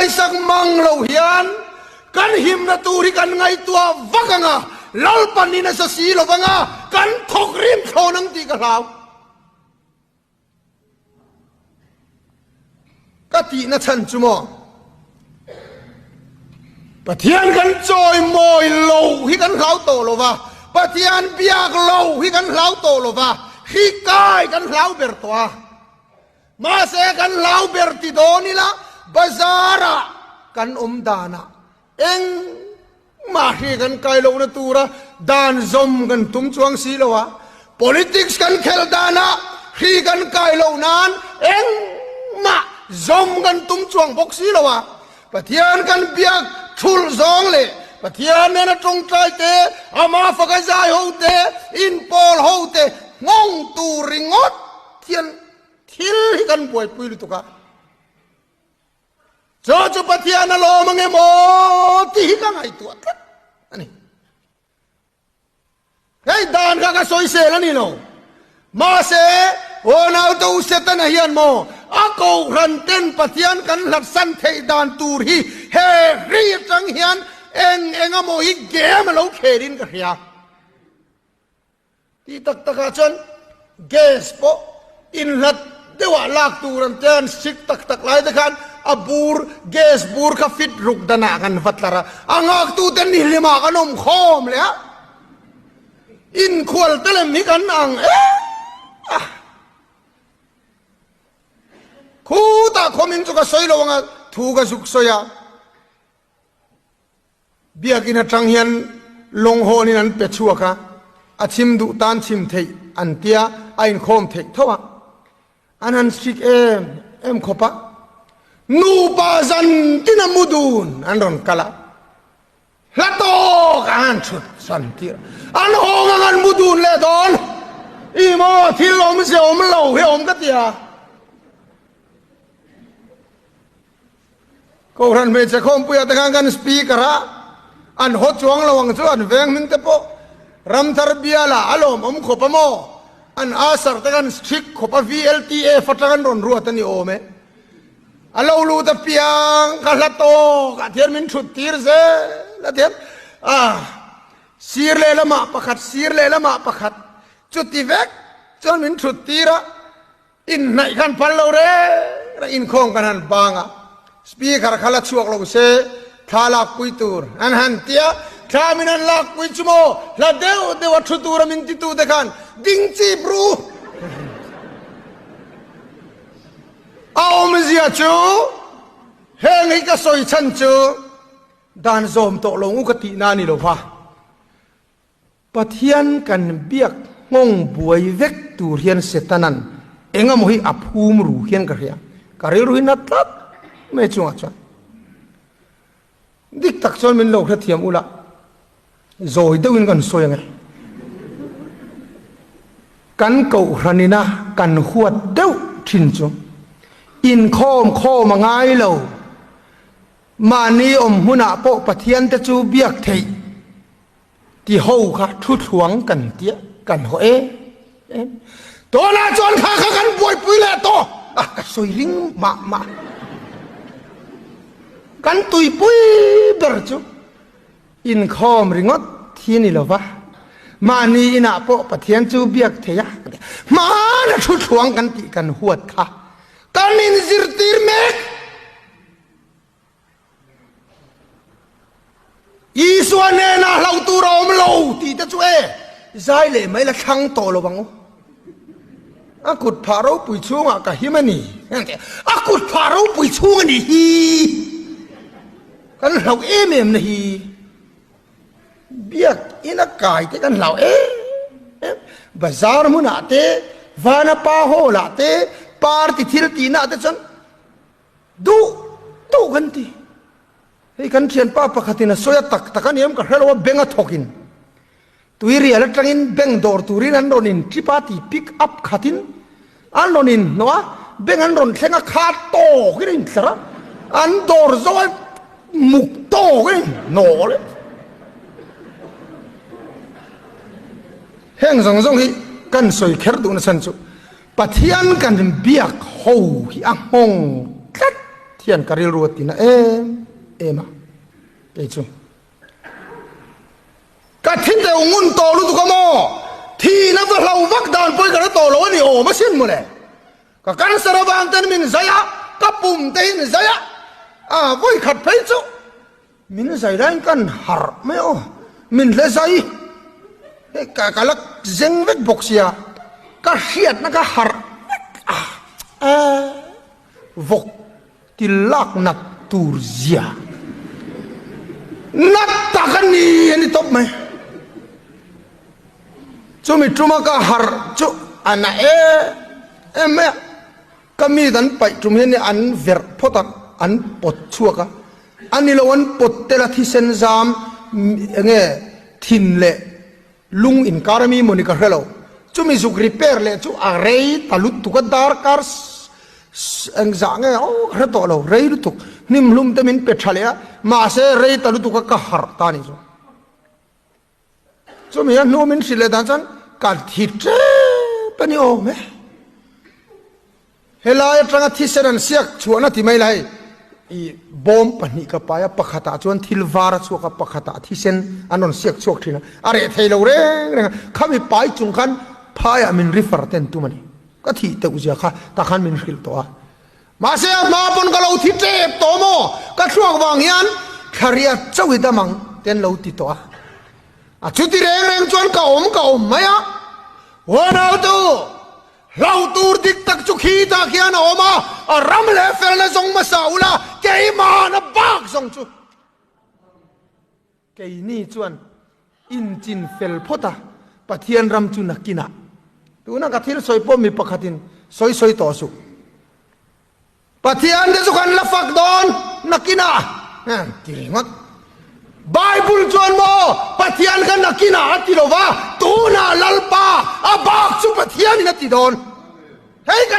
Ngaihsak mang lo hian kan himna tur hi kan ngaihtuah vak ang a, Lalpan in a sa si lo vang a, kan thawk rim thlawn ang tih ka hlau. Ka tihna chhan chu maw? Pathian kan chawimawi lo hi kan hlau tawh lo va, Pathian biak lo hi kan hlau tawh lo va, hri kai kan hlau ber tawh a. Mahse kan hlau ber ti dawn ila bazar-ah kan awm danah engmah hri kan kai lohna tura dan zawm kan tum chuang si lo a, politics kan khelh danah hri kan kai loh nan engmah zawm kan tum chuang bawk si lo a, Pathian kan biak thulh zawng leh Pathian nena tawngtai te, ama faka zai ho te, inpawl ho te nghawng tur ringawt hian thil hi kan buaipui lutuk a. Chu chu Pathian a lawm ange maw tih hi ka ngaihtuah tlat a ni. Hei dan kha ka sawisel a ni lo. Mahse, Aw naute u Setana hian maw a kohhran ten Pathian kan hlatsan theih dan tur hi he ri atang hian eng eng emaw hi game a lo khelin ka hria. Tih tak takah chuan gas pawh inhlat deuhah lak tur an tia, an sik tak tak lai te khan a bur, gas bur kha fit ruk danah kan va tlar a, a nghaktute nihlimah kan awm khawm leh a, inkhual te lem hi kan ang em a. Khutah khawmin chu ka sawi lo ang a, thu ka zuk sawi a. Biakinn atang hian lawng hawnin an pe chhuak a, a chim duh tan chim theih an tia a inkhawm theih tho a, an han strict em em khawp a, nupa zan tin a mu dun an rawn kal a, hla tawk a han thut san tir a, an hawng ang an mu dun leh dawn, i maw thil awmze awm lo hi a awm ka ti a. Kohhran hmeichhe khawmpuiah te khan kan speaker a, an haw chuang lo ang chu an veng hming te pawh Ramthar bialah a lawmawm khawp a maw? An asar te khan strict khawp a VLTF atang an rawn ruat a ni awm e. A lo lut apiang ka hla tawk ah thian min thut tir zel a thian a sir lehlamah pakhat sir lehlamah pakhat chuti vek chuan min thut tir a. Inhnaih khan phal lo reng reng inkhawm kan han bang a, speaker kha la chhuak lo se thla lakpui tur an han ti a, thla min han lakpui chu maw hla deuh deuh a thu tura min ti tute khan ding chip ru a awmzia chu heng hi ka sawi chhan chu dan zawm tawh lo u ka tihna a ni lo va. Pathian kan biak nghawng buai vek tur hian Setanan eng emaw hi a phum ru hian ka hria. Ka rilru hi na tlat mai chungah chuan dik tak chuan min lo hrethiam ula, zawi deuhin kan sawi ang e. Kan kohhranina kan huat deuh thin chu inkhawm khawm a ngai lo. Mahni awm hmunah pawh Pathian te chu biak theih. Ti ho kha thu thluang kan tia kan haw em em. Tunah chuan kha kha kan buaipui leh tawh a, ka sawi ring mah mah. Kan tuipui ber chu inkhawm ringawt hi a ni lo va, mahni inah pawh Pathian chu biak thei a, hmana thu thluang kan tih kan huat kha kan inzirtir mek. Isua hnenah hlauh tur a awm lo tih te chu e zai leh mai la thlang tawh lo ang u. A kut phah ropui chhungah ka him a ni. A kut phah ropui chhung a ni hi. Kan hlauh em em na hi. Biak ina kai te kan hlau em em. Bazar hmunah te, Vanapa hall ah te, party thil tihna ah te chuan Duh duh kan ti. Hei kan thianpa pakhatin a sawi a tak tak a ni em ka hre lo a bank a thawkin tuirial atangin bank dawr turin an rawn in trip a ti pick up khatin an rawn in hnawh a bank an rawn thleng a kha tawkin a intlar a an dawr zo a muk tawkin a inhnawh leh heng zawng zawng hi kan sawi kher duhna chhan chu Pathian kan biak ho hi a nghawng tlat. Hian ka rilru a tina em em a, kei chu ka thi deuh ngun tawh lutuk a maw? Thihna va hlo vak dan pawhin ka hre tawh lo a ni awm asin mawle. Ka cancer avang ten min zai a, ka pum te in zai a, a vawi khat phei chu min zai laiin kan harh mai aw, min hle zai hei ka ka la zeng vek bawk sia, ka hriatna ka harh vek a, vawk til lak nat tur zia nat tak a ni a ni tawp mai. Chumi tuma ka harh chu a na em em mai a, ka mi dan paih tum hian an verh phawt a, an pawt chhuak a, a ni lo an pawt tel a thisen zam enge thin leh lung inkar ami mawni ka hre lo, chumi zuk repair leh chu a rei ta lutuk a, darkar engzah nge aw ka hre tawh lo, rei lutuk hnim hlum te min pe tha leh a, mahse rei ta lutuk a ka harh ta a ni chu. Chumi a hnu min hrilh leh dan chuan ka thi tep a ni awm e. Helai atanga thisen an siak chhuahna ti mai la hei i bawm pahnih ka pai a, pakhatah chuan thil var a chhuak a, pakhatah thisen an rawn siak chhuak thin a, a reh thei lo reng reng a, khami pai chung khan phaiah min refer ten tum a ni. Ka thih teuh zia kha tah khan min hrilh tawh a. Mahse a hma pawn ka lo thi tep tawh maw? Ka thluak vang hian thlariat chauh i dam ang te an lo ti tawh a. A chuti reng reng chuan ka awm ka awm mai a. Huanautu, hlau tur dik tak chu khitah khian a awm a, a ram leh felna zawng hmasa ula keimahna bak zawng chu. Keini chuan inchin fel phawt a, Pathian ram chu nakinah. Tuna ka thil sawi pawh mi pakhatin sawi sawi tawh suh. Pathian te chu kan la fak dawn nakinah ti ringawt. Bible chuan maw Pathian kha nakinah a ti lo va, tunah Lalpa a bak chu Pathianin a ti dawn. Hei kan.